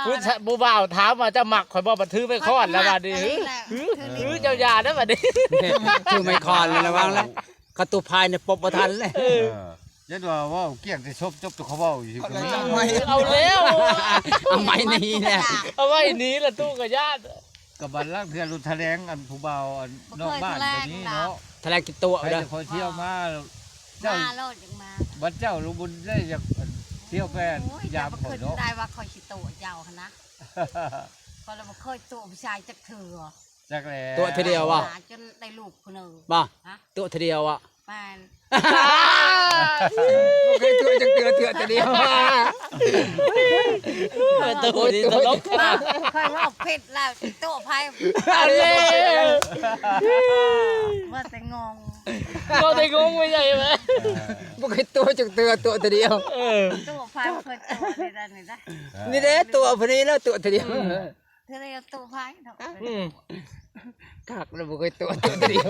ຜູ້ຊາຍ ຜູ້ບ່າວຖາມວ່າ ເຈົ້າມັກຂ້ອຍບໍ່? ບັດຖືໄມ້ຄ້ອນແລ້ວບັດນີ້. ຫື ຫື ເຈົ້າຢ່າເດີບັດນີ້. ຖືໄມ້ຄ້ອນແລ້ວ ລະວັງແລ້ວ ກະຕຸພາຍນີ້ປົບບໍ່ທັນເລີຍ. ເອີ ເອີ ຢ້ານວ່າເວົ້າກ້ຽງແຕ່ສົບ ຈົບແຕ່ເຂົາເວົ້າຢູ່ ເອົາແລ້ວ ເອົາໄມ້ໜີແລ້ວ ເອົາໄມ້ໜີແລ້ວ ຕູ້ກະຢ້ານ. ກະບັດລາງເທື່ອຫຼຸດຖະແຫຼງ ອັນຜູ້ບ່າວ ອັນນອກບ້ານກະມີເນາະ ຖະແຫຼງກິນຕົວະເດີ. ຂ້ອຍທ່ຽວມາ ເຈົ້າ ມາໂລດຈັ່ງມາ ບັດເຈົ້າລູກບຸນໄດ້ຢາກທ່ຽວໄປ ໂອ້ຍ ຢາມຂ້ອຍເນາະ. ເຈົ້າບໍ່ຄິດໄດ້ວ່າຂ້ອຍຊິໂຕະເຈົ້າຫັ້ນນະ ຂ້ອຍລະບໍ່ເຄີຍໂຕະຜູ້ຊາຍຈັກເທື່ອ. ຈັກແລ້ວ ໂຕະເທື່ອດຽວບໍ່? ຈົນໄດ້ລູກຜູ້ໜຶ່ງບໍ່? ຮະ ໂຕະເທື່ອດຽວບໍ່? ແມ່ນ ບໍ່ເຄີຍໂຕະຈັກເທື່ອ ເທື່ອດຽວ. ໂຕະນີ້ຕະຫຼົກ ຂ້ອຍເວົ້າຜິດແລ້ວ ໂຕະໃຜ? ເອົາແລ້ວ ວ່າແຕ່ງົງ ເວົ້າແຕ່ງົງໄປໃຫຍ່ແລ້ວ. ບໍ່ເຄີຍໂຕະຈັກເທື່ອ ໂຕະເທື່ອດຽວ. ເອີ ໂຕະໃຜບໍ່ເຄີຍໂຕະ ນີ້ໄດ໋ ນີ້ໄດ໋ ນີ້ເດ້ ໂຕະຜູ້ນີ້ແລ້ວ ໂຕະເທື່ອດຽວ. ອືມ ເທື່ອດຽວໂຕະໃຜເນາະ. ອືມ ຄັກແລ້ວ ບໍ່ເຄີຍໂຕະ ໂຕະດຽວ.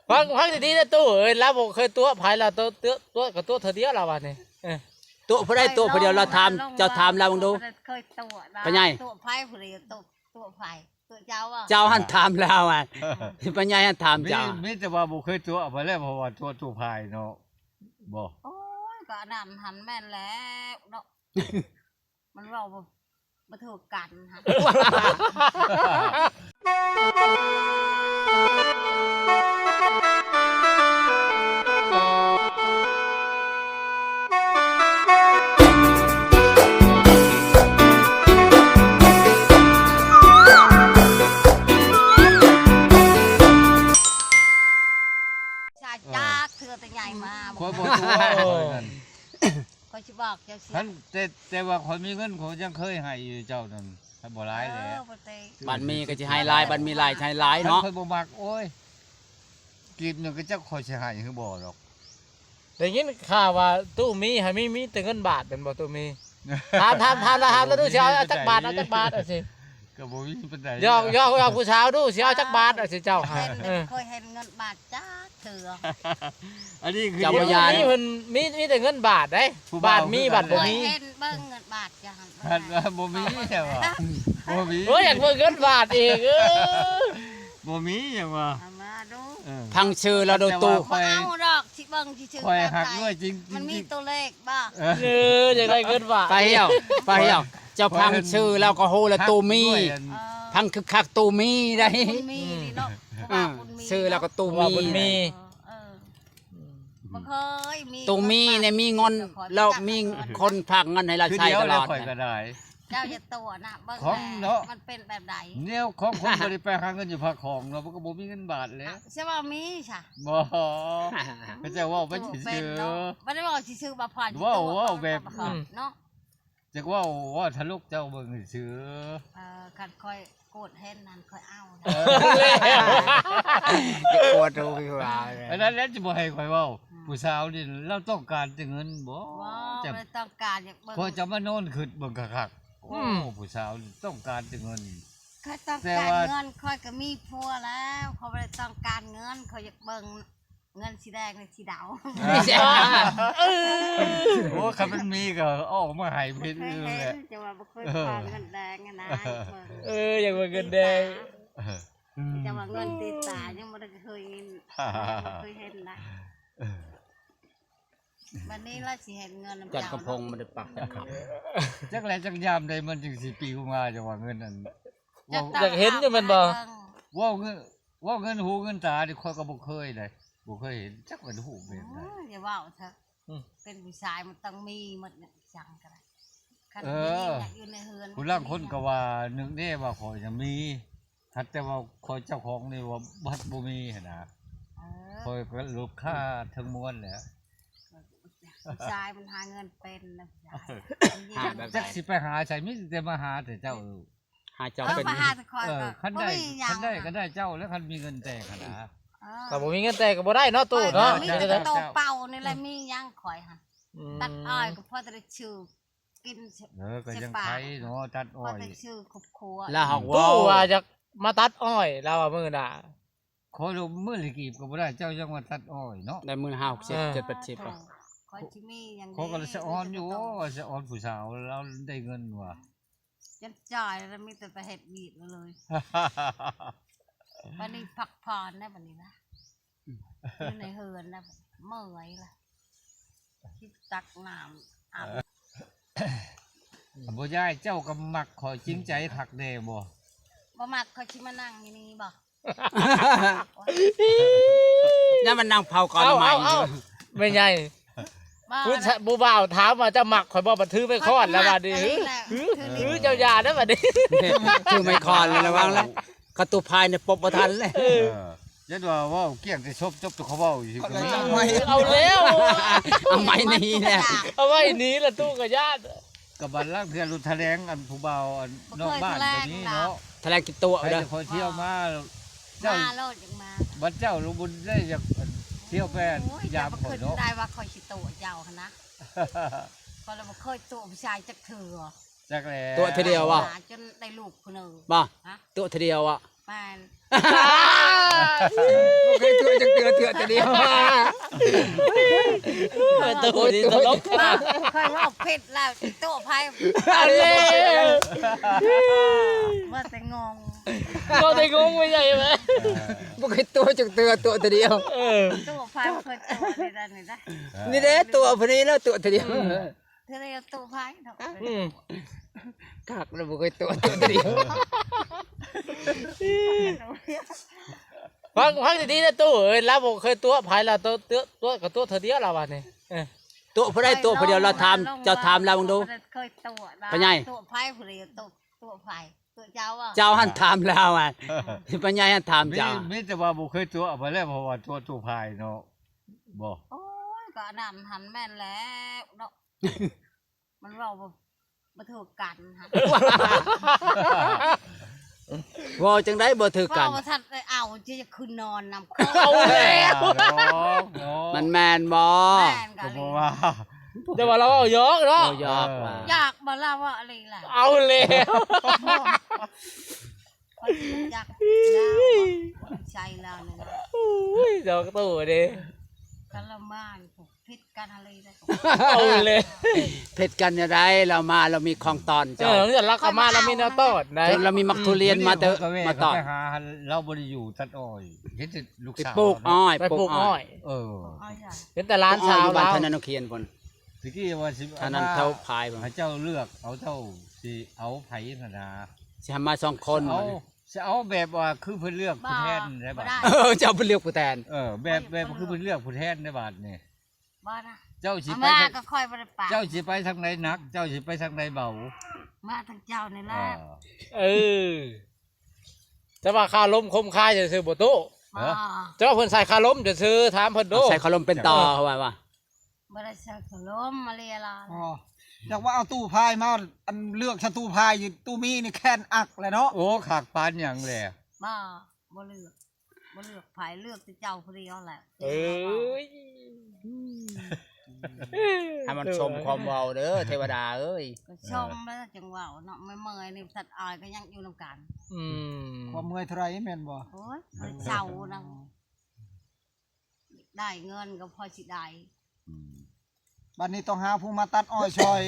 ຟັງ ຟັງດີໆ ເດີຕູ້ເອີຍ ລາວບໍ່ເຄີຍໂຕະໃຜ ລາວໂຕະ ໂຕະ ໂຕະກະໂຕະເທື່ອດຽວລາວວ່ານີ້. ເອີ ໂຕະຜູ້ໃດ ໂຕະຜູ້ດຽວ ລາວຖາມ ເຈົ້າຖາມລາວເບິ່ງດູ. ບໍ່ເຄີຍໂຕະນະ ພໍ່ໃຫຍ່ ໂຕະໃຜຜູ້ດຽວ ໂຕະ ໂຕະໃຜ? ໂຕະເຈົ້າບໍ່? ເຈົ້າຫັ້ນຖາມລາວ ອາ ພໍ່ໃຫຍ່ຫັ້ນຖາມເຈົ້າ. ມີ ມີແຕ່ວ່າບໍ່ເຄີຍໂຕະ ເອົາໄປແລ້ວ ເພາະວ່າໂຕະ ໂຕະພາຍເນາະ ບໍ່? ໂອ້ຍ ກະອັນນັ້ນຫັ້ນແມ່ນແລ້ວເນາະ. ມັນເວົ້າບໍ່ ບໍ່ຖືກກັນຫັ້ນ. ຊາຍຈັກເທື່ອແຕ່ໃຫຍ່ມາ ຂ້ອຍບໍ່ຕົວະ ຂ້ອຍນັ້ນ. ຂ້ອຍຊິບອກເຈົ້າຊິ ຄັນແຕ່ ແຕ່ວ່າຂ້ອຍມີເງິນ ຂ້ອຍຍັງເຄີຍໃຫ້ຢູ່ເຈົ້ານັ້ນ ຄັນບໍ່ຫຼາຍແຫຼະ. ເອີ ບໍ່ແຕ່ ບັດມີກະຊິໃຫ້ຫຼາຍ ບັດມີຫຼາຍໃຫ້ຫຼາຍເນາະ. ຂ້ອຍບໍ່ມັກ ໂອ້ຍ ກີບໜຶ່ງກະຈັກຂ້ອຍຊິໃຫ້ຫຼືບໍ່ດອກ. ໄດ້ຍິນຂ່າວວ່າຕູ້ມີ ໃຫ້ມີ ມີແຕ່ເງິນບາດແມ່ນບໍ່? ຕູ້ມີ ຖາມ ຖາມ ຖາມລາວ ຖາມລາວດູ ຊິເອົາຈັກບາດ ເອົາຈັກບາດ ເອົາຊິ. ກະບໍ່ມີປານໃດ ຢອກ ຢອກ ຢອກຜູ້ສາວດູ ຊິເອົາຈັກບາດ ເອົາຊິ ເຈົ້າຫາ. ເອີ ເຄີຍເຫັນເງິນບາດຈັກເທື່ອ. ອັນນີ້ຄື ເຈົ້າບໍ່ຢ້ານ ເພິ່ນມີ ມີແຕ່ເງິນບາດເດ້. ບາດມີ ບາດບໍ່ມີ. ເຫັນເບິ່ງເງິນບາດຈັ່ງຫັ້ນ ບໍ່ມີຫຍັງວ່າ ບໍ່ມີ. ໂອ້ຍ ຢາກເບິ່ງເງິນບາດອີກ ເອີ ບໍ່ມີຫຍັງວ່າ. ເອົາມາດູ ເອີ ຟັງຊື່ລາວດູຕູ້. ບໍ່ເອົາດອກ ຊິເບິ່ງຊື່ໆ ຂ້ອຍຮັກດ້ວຍຈິງໆ ມັນມີໂຕເລກບໍ່? ເອີ ຢາກໄດ້ເງິນບາດ. ປ້າຮຽວ ປ້າຮຽວ ເຈົ້າຟັງຊື່ລາວກະຮູ້ລະ ຕູ້ມີ ຟັງຄຶກຄັກ ຕູ້ມີໄດ໋. ຕູ້ມີນີ້ເນາະ ເອີ ເພາະວ່າບຸນມີ ຊື່ລາວກະຕູ້ມີ ເພາະວ່າບຸນມີ. ເອີ ບໍ່ເຄີຍມີຕູ້ມີນີ້ມີເງິນ ແລ້ວມີຄົນຝາກເງິນໃຫ້ລາວໃຊ້ຕະຫຼອດ. ຂ້ອຍກະໄດ້ ເຈົ້າຢ່າຕົວະນະ ເບິ່ງແນ່ ຂອງເນາະ ມັນເປັນແບບໃດ. ແນວຂອງຄົນບໍ່ໄດ້ໄປຫາເງິນຢູ່ພາກຂອງເນາະ ມັນກະບໍ່ມີເງິນບາດແຫຼະ. ຊິວ່າມີຊະ ບໍ່ ເຂົາເຈົ້າເວົ້າໄປຊື່ໆ ບໍ່ໄດ້ເວົ້າຊື່ໆ ບໍ່ພອນ ເວົ້າ ເວົ້າແບບ ເນາະ. ຈັກເວົ້າ ເວົ້າຕະຫຼົກເຈົ້າເບິ່ງຊື່. ເອີ ຄັນຂ້ອຍໂກດເຫັນຫັ້ນ ຂ້ອຍເອົາ. ເອີ ໂກດດູຢູ່ວ່າ ອັນນັ້ນແຫຼະ ຈະບໍ່ໃຫ້ຂ້ອຍເວົ້າ. ອືມ ຜູ້ສາວນີ້ລາວຕ້ອງການແຕ່ເງິນບໍ່? ບໍ່ ບໍ່ໄດ້ຕ້ອງການ ຢາກເບິ່ງ ຂ້ອຍຈະມານອນຄຶດເບິ່ງຄັກໆ. ໂອ້ ອືມ ຜູ້ສາວນີ້ຕ້ອງການແຕ່ເງິນ. ຂ້ອຍຕ້ອງການເງິນ ຂ້ອຍກະມີຜົວແລ້ວ ຂ້ອຍບໍ່ໄດ້ຕ້ອງການເງິນ ຂ້ອຍຢາກເບິ່ງ ເງິນສີແດງ ຫຼື ສີດຳ. ເອີ ໂອ້ ຄັນມັນມີກະເອົາອອກມາໃຫ້ເພິ່ນແຫຼະ. ຈັ່ງວ່າບໍ່ເຄີຍພາເງິນແດງຫັ້ນນະ. ເອີ ຢາກວ່າເງິນແດງ ຈັ່ງວ່າເງິນຕິດຕາ ຍັງບໍ່ໄດ້ເຄີຍເຫັນ ບໍ່ເຄີຍເຫັນນະ. ບັດນີ້ລາວຊິເຫັນເງິນນຳ ຈັນຄຳພົງ ມັນໄດ້ປັກຈັນຄຳ ຈັກແລະຈັກຍາມໃດມັນຈຶ່ງຊິປິວມາ ຈັ່ງວ່າເງິນນັ້ນ. ຢາກເຫັນຢູ່ແມ່ນບໍ່? ເວົ້າເງິນ ເວົ້າເງິນຫູເງິນຕານີ້ ຂ້ອຍກະບໍ່ເຄີຍເດ້ ບໍ່ເຄີຍເຫັນ ຈັກວ່າຮູບແບບໃດ. ໂອ້ຍ ຢ່າເວົ້າເຖາະ ອືມ ເປັນຜູ້ຊາຍມັນຕ້ອງມີໝົດ ຫຍັງກະໄດ້. ຄັນ ເອີ ມີຫຍັງຢູ່ໃນເຮືອນ ຜູ້ລາງຄົນກະວ່າ ນຶກແນ່ວ່າຂ້ອຍຍັງມີ ຄັນແຕ່ວ່າຂ້ອຍເຈົ້າຂອງນີ້ວ່າບັດບໍ່ມີຫັ້ນນະ. ເອີ ຂ້ອຍກະຫຼຸດຄ່າທັງມວນແຫຼະ. ຜູ້ຊາຍມັນຫາເງິນເປັນນະ ຜູ້ຊາຍ ຈັກຊິໄປຫາໃສ ມີແຕ່ມາຫາແຕ່ເຈົ້າ. ຫາເຈົ້າ ເອີ ເປັນ ມາຫາແຕ່ຂ້ອຍ ເອີ ກະ ຄັນໄດ້ ບໍ່ມີຫຍັງ ຄັນໄດ້ກະໄດ້ເຈົ້າແລ້ວ ຄັນມີເງິນແຕ່ງຫັ້ນນະ. ເອີ ຖ້າບໍ່ມີເງິນແຕ່ງກະບໍ່ໄດ້ເນາະ ຕູ້ເນາະ. ມີແຕ່ໂຕເປົ່ານີ້ແຫຼະ ມີຫຍັງຂ້ອຍຫັ້ນ ຕັດອ້ອຍກະພໍແຕ່ໄດ້ຊື້ກິນ. ເອີ ກະຍັງໄຄເນາະ ຕັດອ້ອຍ ພໍແຕ່ຊື້ຄົບຄົວ. ລາວຫາກວ່າ ຕູ້ວ່າຢາກມາຕັດອ້ອຍ ລາວວ່າມື້ໜ້າ ຂໍລະໝື່ນລະກີບກະບໍ່ໄດ້ ເຈົ້າຍັງວ່າຕັດອ້ອຍເນາະ. ໄດ້ມື້ລະຫ້າຫົກສິບ ເຈັດແປດສິບ. ຂ້ອຍຊິມີຫຍັງ ຂ້ອຍກໍລະສະອອນຢູ່ ໂອ້ ສະອອນຜູ້ສາວລາວໄດ້ເງິນວ່າ ຈັນຈ່າຍແລ້ວ ມີແຕ່ໄປເຮັດວຽກເລີຍ ບັດນີ້ພັກຜ່ອນແລ້ວ ບັດນີ້ນະ ຢູ່ໃນເຮືອນແລ້ວ ເມື່ອຍລະ ຄິດຕັກນ້ຳອາບ ບໍ່ຍາຍ ເຈົ້າກໍມັກຂ້ອຍຈິງໃຈຄັກແດ່ບໍ່? ບໍ່ມັກ ຂ້ອຍຊິມານັ່ງຢູ່ນີ້ບໍ່? ນັ້ນມັນນັ່ງເຜົາກ່ອນ ເອົາ ເອົາ ເອົາ ແມ່ໃຫຍ່ ຜູ້ ຜູ້ບ່າວຖາມວ່າ ເຈົ້າມັກຂ້ອຍບໍ່? ບັດຖືໄມ້ຄ້ອນແລ້ວບັດນີ້ ຫື ຫື ເຈົ້າຢ່າເດີບັດນີ້ ຖືໄມ້ຄ້ອນແລ້ວ ລະວັງລະ ກະຕຸພາຍນີ້ປົບບໍ່ທັນເລີຍ ເອີ ເອີ ຢ້ານວ່າເວົ້າກ້ຽງແຕ່ສົບ ຈົບແຕ່ເຂົາເວົ້າຢູ່ ກໍມີ ເອົາແລ້ວ ເອົາໄມ້ໜີແລ້ວ ເອົາໄມ້ໜີລະ ຕູ້ກໍຢ້ານ ກໍບັດລາງເທື່ອຫຼຸດຖະແຫຼງ ອັນຜູ້ບ່າວ ອັນນອກບ້ານກໍມີເນາະ ຖະແຫຼງກິນຕົວະ ໃຜເດີ ຈະຄ່ອຍທ່ຽວມາ ເຈົ້າ ມາໂລດຈັ່ງມາ ບັດເຈົ້າລຸງບຸນໄດ້ຢາກທ່ຽວໄປ ໂອ້ຍ ຢາມຂ້ອຍເນາະ ໄດ້ວ່າຂ້ອຍຊິຕົວະເຈົ້າຫັ້ນນະ ຂ້ອຍລະບໍ່ເຄີຍຕົວະຜູ້ຊາຍຈັກເທື່ອ ຈັກແລ້ວ ຕົວະເທື່ອດຽວບໍ່? ຫາຈົນໄດ້ລູກຜູ້ໜຶ່ງ ບໍ່? ຮະ? ຕົວະເທື່ອດຽວບໍ່? ແມ່ນ ບໍ່ເຄີຍຕົວະຈັກເທື່ອ ຕົວະເທື່ອດຽວ ໂອ້ຍ ຕົວະນີ້ຕະຫຼົກຂະໜາດ ຂ້ອຍເວົ້າຜິດແລ້ວ ຕົວະໃຜ ເອົາແລ້ວ ວ່າແຕ່ງົງ ເວົ້າແຕ່ງົງໄປໃຫຍ່ແມ່ ບໍ່ເຄີຍຕົວະຈັກເທື່ອ ຕົວະເທື່ອດຽວ ເອີ ຕົວະໃຜ ບໍ່ເຄີຍຕົວະ ນີ້ໄດ້ ນີ້ໄດ້ ນີ້ເດ້ ຕົວະຜູ້ນີ້ແລ້ວ ຕົວະເທື່ອດຽວ ອືມ ເທື່ອດຽວຕົວະໃຜເນາະ ອືມ ຄັກແລ້ວ ບໍ່ເຄີຍຕົວະ ຕົວະເທື່ອດຽວ ຟັງ ຟັງດີໆ ເດີຕູ້ເອີຍ ລາວບໍ່ເຄີຍຕົວະໃຜ ລາວຕົວະ ຕົວະ ຕົວະກໍຕົວະເທື່ອດຽວ ລາວວ່ານີ້ ເອີ ຕົວະຜູ້ໃດ ຕົວະຜູ້ດຽວ ລາວຖາມ ເຈົ້າຖາມລາວເບິ່ງດູ ບໍ່ໄດ້ເຄີຍຕົວະ ພໍ່ໃຫຍ່ ຕົວະໃຜຜູ້ດຽວ ຕົວະ ຕົວະໃຜ ຕົວະເຈົ້າບໍ່? ເຈົ້າຫັ້ນຖາມລາວ ອືມ ພໍ່ໃຫຍ່ຫັ້ນຖາມເຈົ້າ ມີ ມີແຕ່ວ່າບໍ່ເຄີຍຕົວະ ເອົາໄປແລ້ວ ເພາະວ່າຕົວະ ຕົວະພາຍເນາະ ບໍ່ ໂອ້ຍ ກໍອັນນັ້ນຫັ້ນແມ່ນແລ້ວເນາະ ມັນເວົ້າບໍ່ ບໍ່ຖືກກັນຫັ້ນ ເວົ້າຈັ່ງໃດບໍ່ຖືກກັນ ເວົ້າບໍ່ທັນໄດ້ເອົາ ຈະຂຶ້ນນອນນຳ ເອົາແລ້ວ ມັນແມ່ນບໍ່? ແມ່ນກໍ ກໍບໍ່ວ່າ ແຕ່ວ່າລາວເວົ້າຢອກເນາະ ເວົ້າຢອກວ່າ ຢາກບໍ່ລາວເວົ້າອີ່ຫຼີລະ ເອົາແລ້ວ ຂ້ອຍຢາກລາວ ໃສ່ລາວນີ້ນະ ໂອ້ຍ ດອກໂຕເດ້ ກະລະມານ ຜິດກັນອີ່ຫຼີເດ້ ເອົາເລີຍ ຜິດກັນແນວໃດ ລາວມາລາວມີຂອງຕ້ອນ ເອີ ເຈົ້າ ລາວກໍມາລາວມີແນວຕ້ອນໃດ ລາວມີໝາກທຸລຽນມາເຕີ ມາຕ້ອນ ລາວບໍ່ໄດ້ຢູ່ຕັດອ້ອຍ ເຫັນແຕ່ລູກສາວ ໄປປູກອ້ອຍ ເອີ ເຫັນແຕ່ຫຼານສາວ ຢູ່ບ້ານທະນານຂຽນພຸ້ນ ຕະກີ້ວ່າຊິ ທະນານເທົ່າພາຍ ໃຫ້ເຈົ້າເລືອກເອົາ ເຈົ້າຊິເອົາໃຜຫັ້ນນາ ຊິໃຫ້ມາສອງຄົນ ຊິເອົາແບບວ່າຄືເພິ່ນເລືອກຜູ້ແທນໄດ້ບາດ ເອີ ເຈົ້າເພິ່ນເລືອກຜູ້ແທນ ເອີ ແບບ ແບບຄືເພິ່ນເລືອກຜູ້ແທນໄດ້ບາດນີ້ ບໍ່ນະ ເຈົ້າຊິໄປ ມາກໍຂ້ອຍບໍ່ໄດ້ປາກ ເຈົ້າຊິໄປທາງໃດໜັກ ເຈົ້າຊິໄປທາງໃດເບົາ ມາທາງເຈົ້ານີ້ແຫຼະ ເອີ ແຕ່ວ່າຄາລົມຄົມຄາຍຊື່ໆບໍ່ຕູ້ ເຈົ້າເພິ່ນໃສ່ຄາລົມຊື່ໆ ຖາມເພິ່ນດູ ໃສ່ຄາລົມເປັນຕໍ່ ເອີ ວ່າ ວ່າ ບໍ່ໄດ້ໃສ່ຂະລົມມາເລຍລາ ອໍ ຈັກວ່າເອົາຕູ້ພາຍມາ ອັນເລືອກຊະຕູ້ພາຍຢູ່ ຕູ້ມີນີ້ແຂນອັກແຫຼະເນາະ ໂອ້ ຄັກປານຫຍັງແຫຼະ ບໍ່ ບໍ່ເລືອກ ບໍ່ເລືອກໃຜ ເລືອກແຕ່ເຈົ້າຜູ້ດຽວແຫຼະ ເອີຍ ໃຫ້ມັນຊົມຄວາມເວົ້າເດີ ເທວະດາເອີຍ ກໍຊົມແລ້ວຈັ່ງເວົ້າເນາະ ເມື່ອຍໆ ນີ້ຕັດອ້ອຍກໍຍັງຢູ່ນຳກັນ ອືມ ຄວາມເມື່ອຍເທົ່າໃດແມ່ນບໍ່? ໂອ້ຍ ເຊົານະ ໄດ້ເງິນກໍພໍຊິໄດ້ ອືມ ບັດນີ້ຕ້ອງຫາຜູ້ມາຕັດອ້ອຍຊ່ອຍ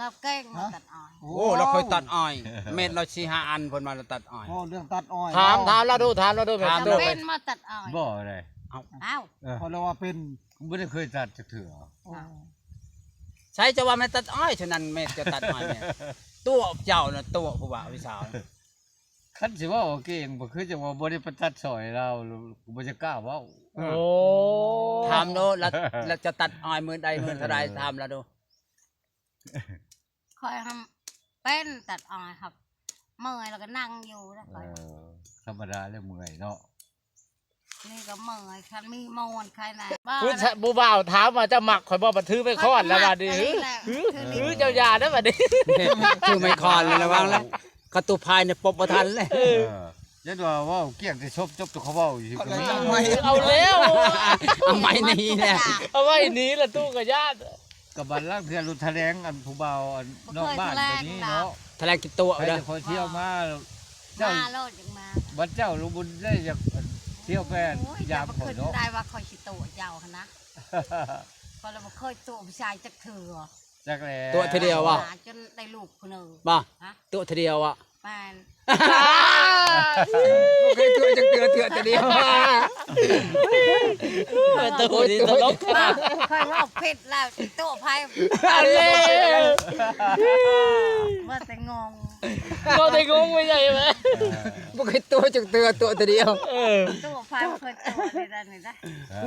ລາວເກັ່ງມາຕັດອ້ອຍ ໂອ້ ລາວເຄີຍຕັດອ້ອຍ ເມັດລາວສີ່ຫ້າອັນ ເພິ່ນມາຕັດອ້ອຍ ໂອ້ ເລື່ອງຕັດອ້ອຍ ຖາມ ຖາມລາວດູ ຖາມລາວດູ ເປັນມາຕັດອ້ອຍ ເອົ້າ ເຂົາເລີຍວ່າເປັນ ບໍ່ໄດ້ເຄີຍຕັດຈັກເທື່ອ ໃສຈະວ່າແມ່ນຕັດອ້ອຍ ເທົ່ານັ້ນ ແມ່ນຈະຕັດອ້ອຍແມ່ນ ຕົວະເຈົ້ານະ ຕົວະຜູ້ບ່າວຜູ້ສາວ ຄັນຊິເວົ້າເກັ່ງ ກໍຄືຈັ່ງວ່າບໍ່ໄດ້ໄປຕັດຊ່ອຍລາວ ກໍບໍ່ຈະກ້າເວົ້າ ໂອ້ ຖາມໂລດ ລະ ລະຈະຕັດອ້ອຍມື້ໃດ ມື້ເທົ່າໃດ ຖາມລະດູ ຂ້ອຍຫັ້ນເປັນຕັດອ້ອຍ ເມື່ອຍແລ້ວກໍນັ່ງຢູ່ ເອີ ທຳມະດາແລ້ວເມື່ອຍເນາະ ນີ້ກໍເມື່ອຍ ຄັນມີໝໍນໄຄແນ່ ຜູ້ບ່າວຖາມວ່າ ເຈົ້າມັກຂ້ອຍບໍ່? ບັດຖືໄມ້ຄ້ອນແລ້ວບັດນີ້ ຫື ຫື ເຈົ້າຢ່າເດີບັດນີ້ ຖືໄມ້ຄ້ອນແລ້ວ ລະວັງລະ ກະຕຸພາຍນີ້ປົບບໍ່ທັນເລີຍ ເອີ ຢ້ານວ່າເວົ້າກ້ຽງແຕ່ສົບ ຈົບແຕ່ເຂົາເວົ້າຢູ່ ກໍເລີຍເອົາໄມ້ ເອົາແລ້ວ ເອົາໄມ້ໜີແລ້ວ ເອົາໄມ້ໜີລະ ຕູ້ກໍຢ້ານ ກໍບັດລາງເທື່ອຫຼຸດຖະແຫຼງ ອັນຜູ້ບ່າວ ອັນນອກບ້ານກໍມີເນາະ ຖະແຫຼງກິນຕົວະ ໃຜຈະຄ່ອຍທ່ຽວມາ ເຈົ້າ ມາໂລດຈັ່ງມາ ບັດເຈົ້າລຸງບຸນໄດ້ຢາກ ອັນ ທ່ຽວແບບ ໂອ້ຍ ຢາມຂ້ອຍເນາະ ເຈົ້າບໍ່ຄິດໄດ້ວ່າຂ້ອຍຊິຕົວະເຈົ້າຫັ້ນນະ ຂ້ອຍລະບໍ່ເຄີຍຕົວະຜູ້ຊາຍຈັກເທື່ອ ຈັກແລ້ວ ຕົວະເທື່ອດຽວບໍ່? ຫາຈົນໄດ້ລູກຜູ້ໜຶ່ງ ບໍ່? ຮະ? ຕົວະເທື່ອດຽວບໍ່? ແມ່ນ ບໍ່ເຄີຍຕົວະຈັກເທື່ອ ຕົວະເທື່ອດຽວ ໂອ້ຍ ໂຕນີ້ຕະຫຼົກ ຂ້ອຍເວົ້າຜິດແລ້ວ ຕົວະໃຜ ເອົາແລ້ວ ວ່າແຕ່ງົງ ເວົ້າແຕ່ງົງໄປໃຫຍ່ແລ້ວ ບໍ່ເຄີຍຕົວະຈັກເທື່ອ ຕົວະເທື່ອດຽວ ເອີ ຕົວະໃຜ ບໍ່ເຄີຍຕົວະ ນີ້ໄດ້ ນີ້ໄດ້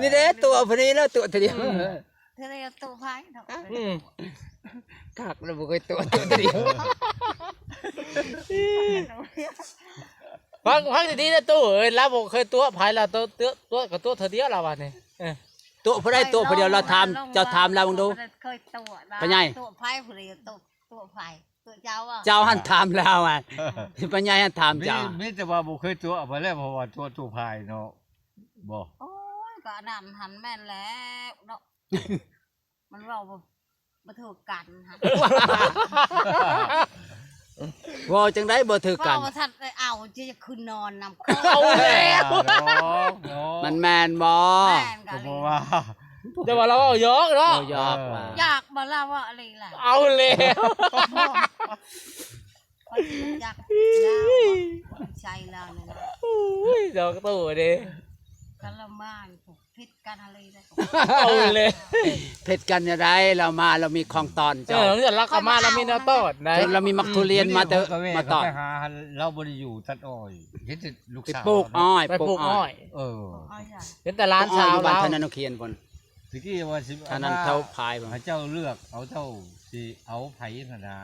ນີ້ເດ້ ຕົວະຜູ້ນີ້ແລ້ວ ຕົວະເທື່ອດຽວ ອືມ ເທື່ອດຽວຕົວະໃຜເນາະ ອືມ ຄັກແລ້ວ ບໍ່ເຄີຍຕົວະ ຕົວະເທື່ອດຽວ ຟັງ ຟັງດີໆ ເດີ້ຕູ້ເອີຍ ລາວບໍ່ເຄີຍຕົວະໃຜ ລາວຕົວະ ຕົວະ ຕົວະກໍຕົວະເທື່ອດຽວ ລາວວ່ານີ້ ເອີ ຕົວະຜູ້ໃດ ຕົວະຜູ້ດຽວ ລາວຖາມ ເຈົ້າຖາມລາວເບິ່ງດູ ບໍ່ໄດ້ເຄີຍຕົວະນະ ພໍ່ໃຫຍ່ ຕົວະໃຜຜູ້ດຽວ ຕົວະ ຕົວະໃຜ ຕົວະເຈົ້າບໍ່? ເຈົ້າຫັ້ນຖາມລາວ ອ່າ ພໍ່ໃຫຍ່ຫັ້ນຖາມເຈົ້າ ມີ ມີແຕ່ວ່າບໍ່ເຄີຍຕົວະ ເພາະແລ້ວ ເພາະວ່າຕົວະ ຕົວະໃຜເນາະ ບໍ່ ໂອ້ຍ ກໍອັນນັ້ນຫັ້ນແມ່ນແລ້ວເນາະ ມັນເວົ້າບໍ່ ບໍ່ຖືກກັນຫັ້ນ ເວົ້າຈັ່ງໃດບໍ່ຖືກກັນ ເວົ້າວ່າທັນໄດ້ເອົາ ຈະຂຶ້ນນອນນຳ ເອົາແລ້ວ ມັນແມ່ນບໍ່? ແມ່ນກໍເລີຍ ແຕ່ວ່າລາວເວົ້າຢອກເນາະ ເວົ້າຢອກວ່າ ຢາກບໍ່ລາວເວົ້າອີ່ຫຼີລະ ເອົາແລ້ວ ຂ້ອຍຊິຈັກລາວບໍ່ ໃສ່ລາວນີ້ນະ ໂອ້ຍ ດອກໂຕເດ້ ກະລະມານ ຜິດກັນຫັ້ນເລີຍ ເອົາແລ້ວ ຜິດກັນຈັ່ງໃດ ລາວມາລາວມີຂອງຕ້ອນ ເອີ ເຈົ້າ ລາວກໍມາລາວມີແນວຕ້ອນໃດ ລາວມີໝາກທຸລຽນມາເຕີ ມາຕ້ອນ ໄປຫາ ລາວບໍ່ໄດ້ຢູ່ຕັດອ້ອຍ ເຫັນແຕ່ລູກສາວ ໄປປູກອ້ອຍ ໄປປູກອ້ອຍ ເອີ ເຫັນແຕ່ຫຼານສາວ ຢູ່ບ້ານ ລາວ ທະນານນົກຂຽນພຸ້ນ ຕະກີ້ວ່າຊິ ທະນານເທົາພາຍ ໃຫ້ເຈົ້າເລືອກເອົາ ເຈົ້າຊິເອົາໃຜຫັ້ນນະ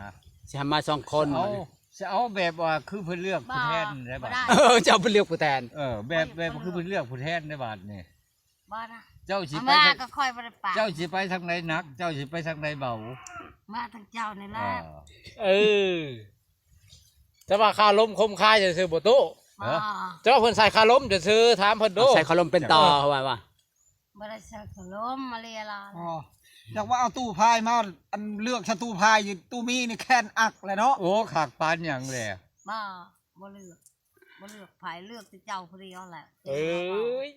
ຊິໃຫ້ມາສອງຄົນ ຊິເອົາ ຊິເອົາແບບວ່າຄືເພິ່ນເລືອກຜູ້ແທນໄດ້ບໍ່? ບໍ່ໄດ້ ເອີ ເຈົ້າເພິ່ນເລືອກຜູ້ແທນ ເອີ ແບບ ແບບຄືເພິ່ນເລືອກຜູ້ແທນໄດ້ບາດນີ້ ບໍ່ນະ ເຈົ້າຊິໄປ ມາກໍຂ້ອຍບໍ່ໄດ້ປາກ ເຈົ້າຊິໄປທາງໃດໜັກ ເຈົ້າຊິໄປທາງໃດເບົາ ມາທາງເຈົ້ານີ້ແຫຼະ ເອີ ເອີ ແຕ່ວ່າຄາລົມຄົມຄາຍຊື່ໆ ບໍ່ຕູ້ ບໍ່ ເຈົ້າເພິ່ນໃສ່ຄາລົມຊື່ໆ ຖາມເພິ່ນດູ ໃສ່ຄາລົມເປັນຕໍ່ ເຂົາວ່າ ບໍ່ໄດ້ໃສ່ຄາລົມມາເລຍລາ ອໍ ຢາກວ່າເອົາຕູ້ພາຍມາ ອັນເລືອກຊະຕູ້ພາຍຢູ່ ຕູ້ມີນີ້ແຂນອັກແຫຼະເນາະ ໂອ້ ຄັກປານຫຍັງແຫຼະ ບໍ່ ບໍ່ເລືອກ ບໍ່ເລືອກໃຜ ເລືອກແຕ່ເຈົ້າຜູ້ດຽວແຫຼະ ເອີຍ